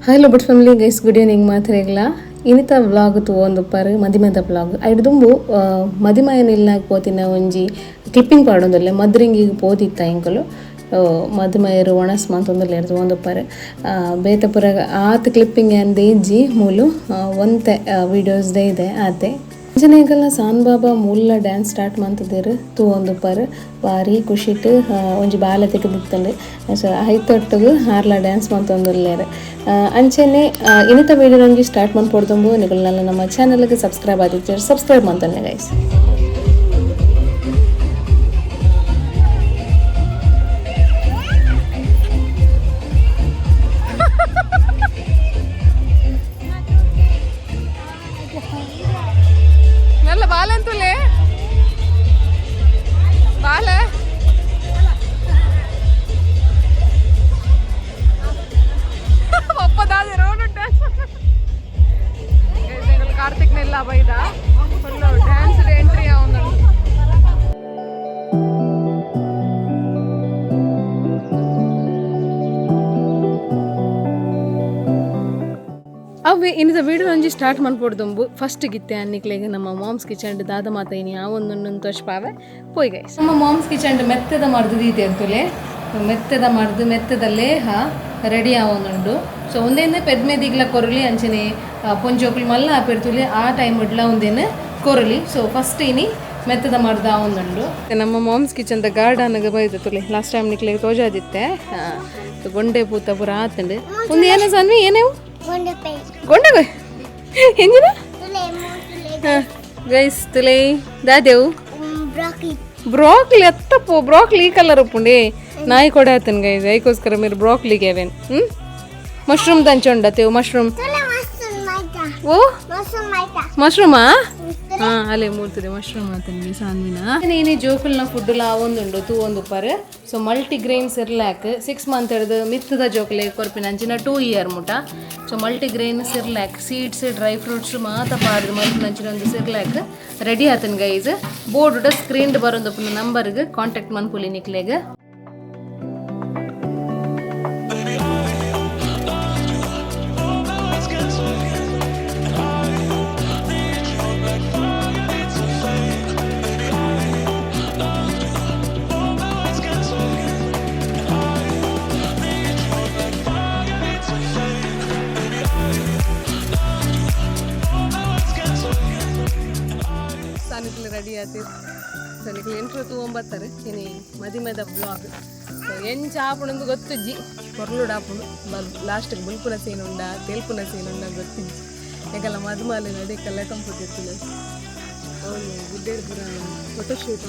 Hello but family guys, good evening ಮಾತ್ರೆಗ್ಲ. ಇನಿತ vlog ತೂವೊಂದುಪ್ಪರ್ ಮದಿಮೆದ vlog. ಐಡ್ ದುಂಬು ಮದಿಮಯನ ಇಲ್ಲಾಗ ಪೋತಿನ ಒಂಜಿ ಕ್ಲಿಪ್ಪಿಂಗ್ ಪಾಡೊಂದುಲ್ಲೆ. ಮದ್ರಿಂಗಿಗ್ ಪೋದಿತ್ತ ಎಂಕುಲು. ಮದಿಮಯರು ಒಣಸ್ ಮಂತೊಂದುಲ್ಲೆರ್, ತೂವೊಂದುಪ್ಪರ್. ಬೇತೆ ಪೂರ ಆತ್ ಕ್ಲಿಪ್ಪಿಂಗ್ ಏನ್ ದೇಜ್ಜಿ ಮೂಲು, ಒಂತೆ ವೀಡಿಯೋಸ್ ಇದೆ ಆತೆ. ಅಂಚನೆ ಸಾನ್ ಬಾಬಾ ಮೂಲ ಡ್ಯಾನ್ಸ್ ಸ್ಟಾರ್ಟ್ ಮಂತುದೆರ್, ತೂವೊಂದುಪ್ಪರ್. ಬಾರಿ ಖುಷಿಟ್ ಒಂಜಿ ಬಾಲೆ ತೆಗೆದಿತ್ತಂಡು. ಸೊ ಐತೊಟ್ಟುಗು ಆರ್ಲ ಡ್ಯಾನ್ಸ್ ಮಂತೊಂದುಲ್ಲೆರ್. ಅಂಚನೆ ಇನಿತ ವೀಡಿಯೋ ಒಂಜಿ ಸ್ಟಾರ್ಟ್ ಮನ್ಪೊಡ್ದುಂಬು ನಿಕುಲು ನಮ್ಮ ಚಾನಲ್ಗೆ ಸಬ್ಸ್ಕ್ರೈಬ್ ಆದಿತ್ತೆರ್ ಸಬ್ಸ್ಕ್ರೈಬ್ ಮಂತೊನ್ಲೆ ಗೈಸ್. ನಲ್ಲ ಬಾಲಂತುಲೆ ಬಾಲ. ಪಪ್ಪದಾದ ರೋಡ್. ಕಾರ್ತಿಕ್ ನೆಲ್ಲ ಬೈದ ಫುಲ್ ಡ್ಯಾನ್ಸ್ ಎಂಟ್ರಿ ಅವನು. ಅವೇ ಇನ್ನಿತ ವೀಡಿಯೋ ಒಂಜಿ ಸ್ಟಾರ್ಟ್ ಮನ್ಪೊಡ್ದುಂಬು ಫಸ್ಟ್ ಗಿತ್ತೆ ಅನ್ನಿಕ್ಲೆಗ್ ನಮ್ಮ ಮಾಮ್ಸ್ ಕಿಚನ್ ದಾದ ಮಾತ ಇನಿ ಆ ಒಂದೊಂದು ತೋಚ್ಪಾವೆ ಪೋಯ್ ಗೈಸ್. ನಮ್ಮ ಮಾಮ್ಸ್ ಕಿಚನ್ ಮೆತ್ತದ ಮರ್ದು ದೀತೆ ಅಂತುಲೆ. ಮೆತ್ತದ ಮರ್ದು, ಮೆತ್ತದ ಲೇಹ ರೆಡಿ ಆವೊಂದುಂಡು. ಸೊ ಒಂದೇನೆ ಪೆದ್ಮೆದಿಗ್ಲ ಕೊರಲಿ, ಅಂಚನೆ ಪೊಂಜೋಕುಲು ಮಲ್ಲ ಆಪಿರ್ತುಲಿ, ಆ ಟೈಮ್ ಇಡ್ಲ ಒಂದೇನು ಕೊರಲಿ. ಸೊ ಫಸ್ಟ್ ಇನಿ ಮೆತ್ತದ ಮರ್ದು ಆವೊಂದುಂಡು. ನಮ್ಮ ಮಾಮ್ಸ್ ಕಿಚನ್ ದ ಗಾರ್ಡನ್ ಬೈದ ತುಲೆ. ಲಾಸ್ಟ್ ಟೈಮ್ ನಿಕ್ಲೆಗ್ ತೋಜಾದಿತ್ತೆ. ಗೊಂಡೆ ಪೂತ ಪೂರ ಆತಂಡು. ಒಂದು ಏನ ಸನ್ವಿ, ಏನೇವು? ಗೊಂಡೆ ಎಂಜಿನ ಗೈಸ್ ತುಲೆ ದಾದೇವು. ಬ್ರಾಕ್ಲಿ ಅತ್ತಪ್ಪೋ, ಬ್ರಾಕ್ಲಿ ಈ ಕಲರ್ ಉಪ್ಪುಂಡೆ. ನಾಯಿ ಕೊಡ ಆತನ್ ಗೈಸ್, ಐಕೋಸ್ಕರ మీరు ಬ್ರಾಕ್ಲಿಗೆ ಅವೇನ್. Mushroom ದಂಚುಂಡ ತೇವು mushroom? ಓ, ಮಶ್ರೂಮಾ? ಹಾ, ಅಲ್ಲೇ ಮೂರ್ತದೆ ಮಶ್ರೂಮ್ ಆತನಿಗೆ ಸಾನ್ವಿನ. ಏನೇ ಜೋಕುಲ್ನ ಫುಡ್ ಒಂದುಂಡು, ತೂವೊಂದುಪ್ಪರ್. ಸೊ ಮಲ್ಟಿ ಗ್ರೈನ್ ಸಿರ್ಲ್ಯಾಕ್, 6 ಮಂತ್ ಹಿಡ್ದು ಮಿತ್ತದ ಜೋಕುಲೆ ಕೊರ್ಪಿನ ಅಂಚಿನ 2 ಇಯರ್ ಮುಟ. So multi grain Cerelac, seeds, dry fruits ಮಾತ ಪಾಡ್ದು ಮಲ್ಪಿನ ಅಂಚಿನ ಒಂದು ಸಿರ್ಲ್ಯಾಕ್ ರೆಡಿ ಆತನ್ ಗೈಸ್. ಬೋರ್ಡ್ ಸ್ಕ್ರೀನ್ ಬರೋದು ನಂಬರ್ಗೆ ಕಾಂಟ್ಯಾಕ್ಟ್ ಮನ್ಪುಲಿ ನಿಕ್ಲೆಗ್. ಸಾನಿಕ್ಲೆ ರೆಡಿ ಆತಿ. ಸೊ ನಿಕ್ಲೆ ಎಂಟ್ರ ತೂವೊಂಬತ್ತಾರೆ. ಇನಿ ಮದಿಮೆದ ಬ್ಲಾಗ್. ಸೊ ಎಂಚ ಆಪುಣಂದು ಗೊತ್ತುಜ್ಜಿ, ಕೊರ್ಲುಡು ಆಪುಂಡು. ಲಾಸ್ಟಿಗೆ ಬುಲ್ಪುನ ಸೀನ್ ಉಂಡಾ, ತೇಲ್ಪುನ ಸೀನ್ ಉಂಡಾ ಗೊತ್ತಿಜ್ಜಿ. ಯಾಕಲ್ಲ ಮದುಮಾಲೆ ನಡಿಕಲ್ಲ ಕಂಪುತ್ತಿತ್ತಿಲ್ಲ. ಅವನು ಗುಡ್ಡೆ ಪೂರ ಫೋಟೋ ಶೂಟ್.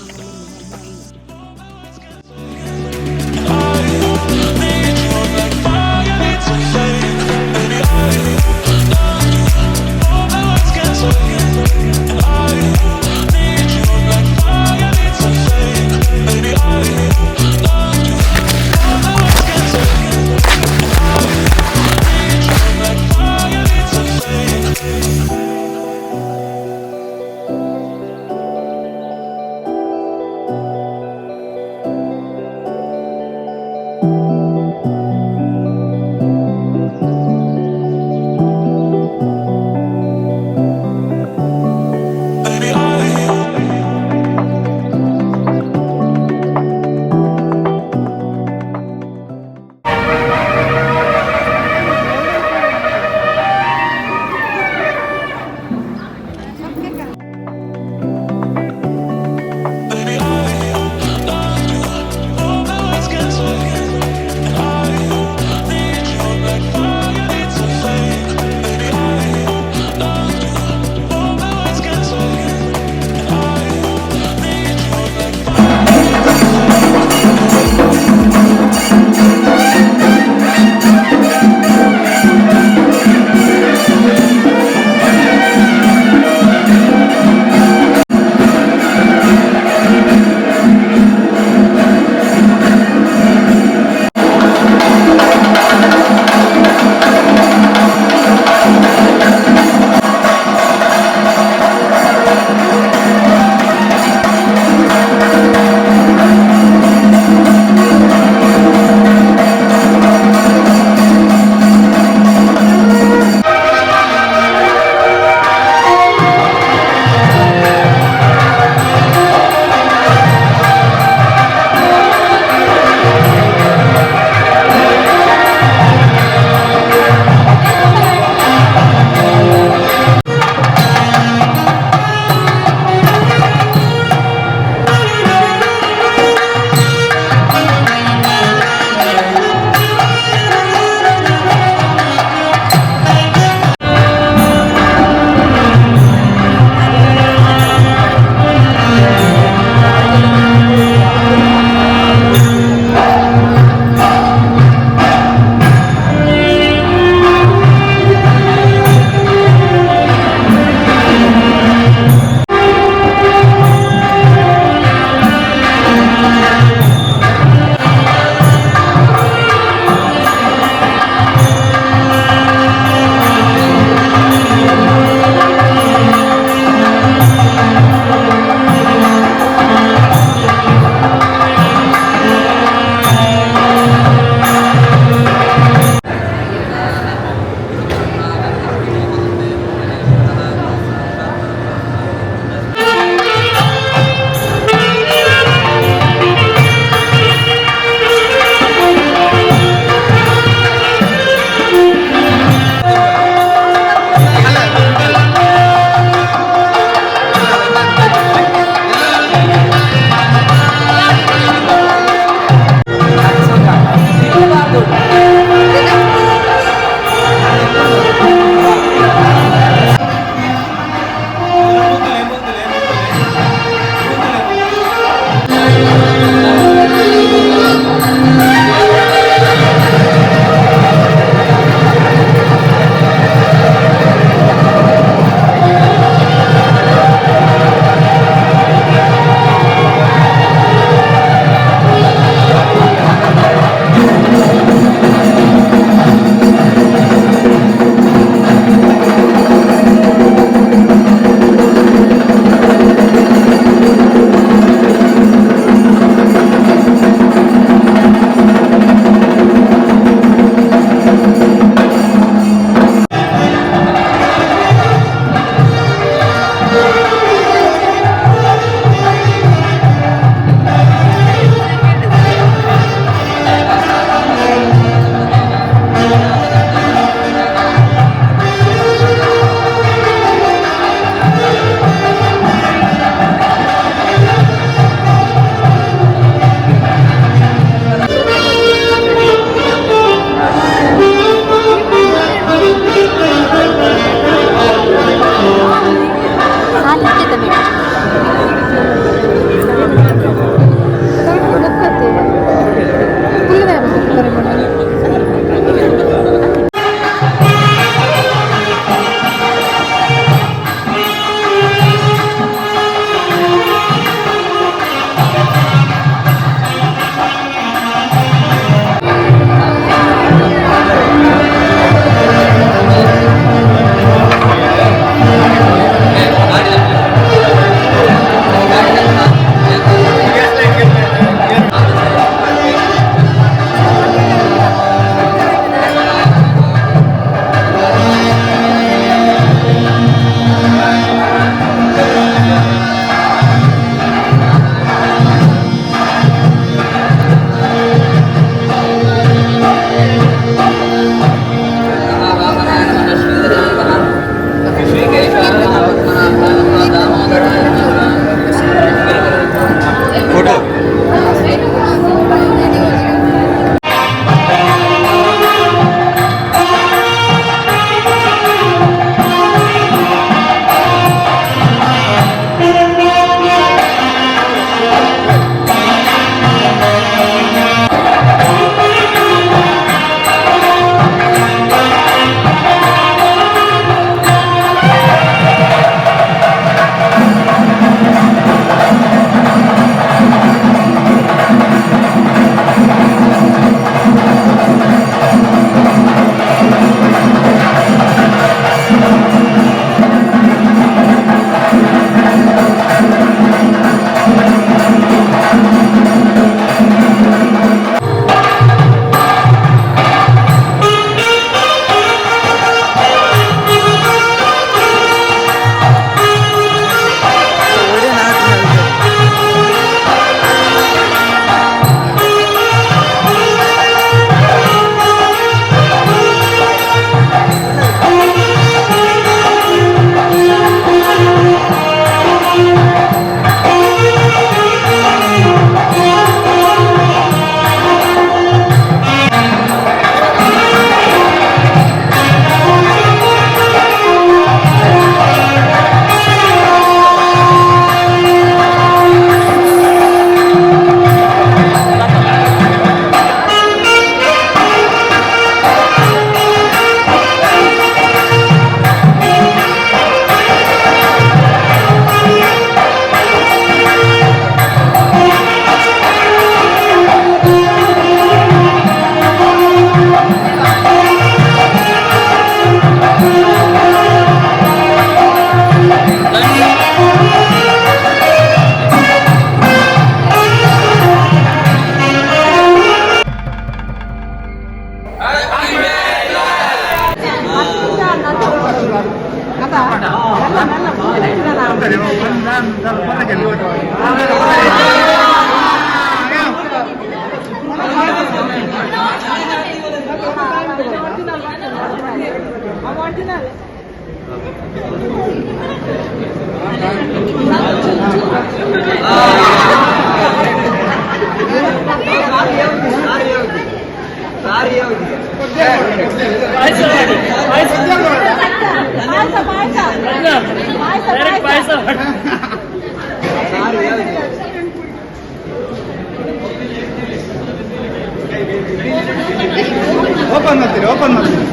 ಓಪನ್ ಮಾಡ್ತೀರಿ, ಓಪನ್ ಮಾಡ್ತೀರಿ.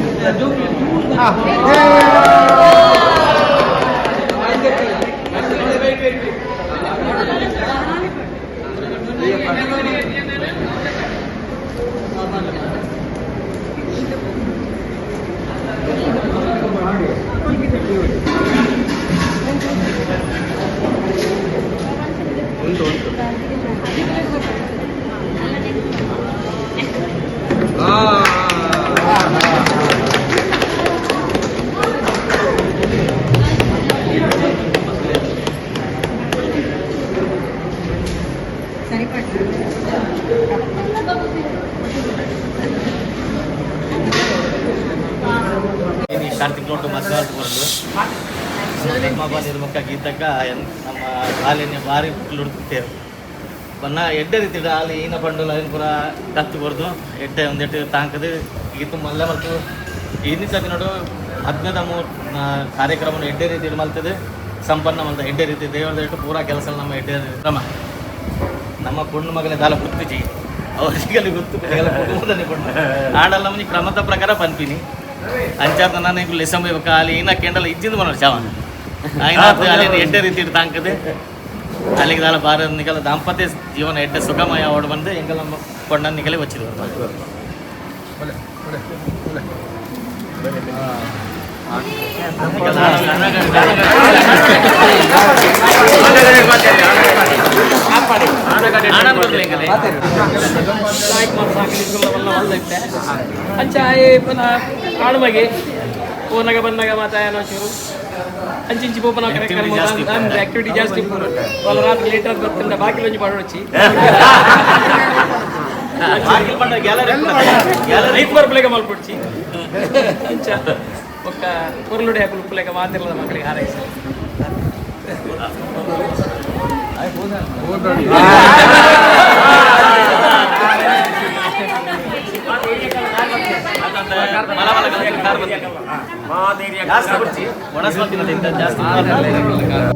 ಉಂಟು ಉಂಟು. ಕಾರ್ತಿಕ್ ನೋಟು ಮದ್ಗಾಟ್ ಬರಲು ನಮ್ಮ ನಿರ್ಮುಖ ಗೀತಕ್ಕ ನಮ್ಮ ಬಾಲ್ಯನೆ ಭಾರಿ ಹುಡುಕ್ತೇವೆ ಬನ್ನ ಎಡ್ಡೆ ರೀತಿ ಅಲ್ಲಿ ಈನ ಪಂಡುಲ ಐನ್ ಪೂರ ಕತ್ತು ಕೊರ್ದು ಎಡ್ಡೆ ಒಂದೆಟ್ಟು ತಾಂಕದು ಗೀತು ಮಲ್ಲ ಮತ್ತು ಇನ್ನಿತ ದಿನಡು ಹದಿನೈದ ಮೂರು ಕಾರ್ಯಕ್ರಮ ಎಡ್ಡೆ ರೀತಿ ಮಲ್ತದೆ ಸಂಪನ್ನ ಮಲ್ತ ಎಡ್ಡೆ ರೀತಿ ದೇವರದ ಇಟ್ಟು ಪೂರಾ ಕೆಲಸ ನಮ್ಮ ಎಡ್ಡೆ ಕ್ರಮ ನಮ್ಮ ಪೊಣ್ಣು ಮಗನೇ ದಾಲ ಗುರ್ತಿಜಿ ಅವರಿಗೆ ಗೊತ್ತು ಕುಟುಂಬದಲ್ಲಿ ಪೊಣ್ಣು ಆಡಲ್ಲ ಮನಿ ಕ್ರಮದ ಪ್ರಕಾರ ಪನ್ಪಿನಿ ಅಂಚಾತ ನಾನು ಈಗ ಲೆಸಂಬ ಅಲ್ಲಿ ಇನ್ನ ಕೆಂಡಲ ಇಜ್ಜಿಂದ ಮನೋ ಚಾವ ఆయన ಅಲ್ಲಿ ಎಡ್ಡೆ ರೀತಿ ತಾಂಕದೆ ಅಲ್ಲಿಗೆ ದಾಲ ಬಾರ ನಿಕಲ ದಾಂಪತ್ಯ ಜೀವನ ಎಡ್ಡೆ ಸುಖಮಯ ಓಡ್ ಬಂದು ಎಂಗಲ ಕೊಂಡ ನಿಕಲೆ వచ్చిరు. ಆನಂದ ಬರ್ಲಿ ಎಂಗಲೆ. ಅಂಚ ಆಳುಮಗೆ ಪೋನಾಗ ಬಂದಾಗ ಮಾತಾಯನ ಚೂರು ಅಂಚಿಂಚಿ ಪೋಪನ Activity ಜಾಸ್ತಿ ಇಪ್ಪುಂಡು. ಆಕ್ಟಿವಿಟಿ ಜಾಸ್ತಿ ಇಪ್ಪುಂಡು. వాళ్ళ ರಾತ್ರಿ ಲೇಟ್ ಆಗಿ ಬರ್ತಿಂದ ಬಾಕಿ ಒಂಜಿ ಪಾಡೊಚ್ಚಿ ಬಾಗಿಲು ಬಂಡ ಗ್ಯಾಲರಿ ಗ್ಯಾಲರಿ ರೈತ ಬರ್ಪಲೇಕ ಮಲ್ಪೊಡ್ಚಿ ಅಂಚ ಬೊಕ್ಕ ಪೊರ್ಲುಡೆ ಉಪ್ಪುಲೇಕ ಮಾತಿರ್ಲದ ಮಕ್ಕಳಿಗೆ ಹಾರೈಸ. ಮಲ ಮಲ ಕಾರ್ ಬಂತು. ಜಾಸ್ತಿ ಕೊಡ್ಚಿ ಒಣಸ್ಮತ್ತಿನ ಜಾಸ್ತಿ.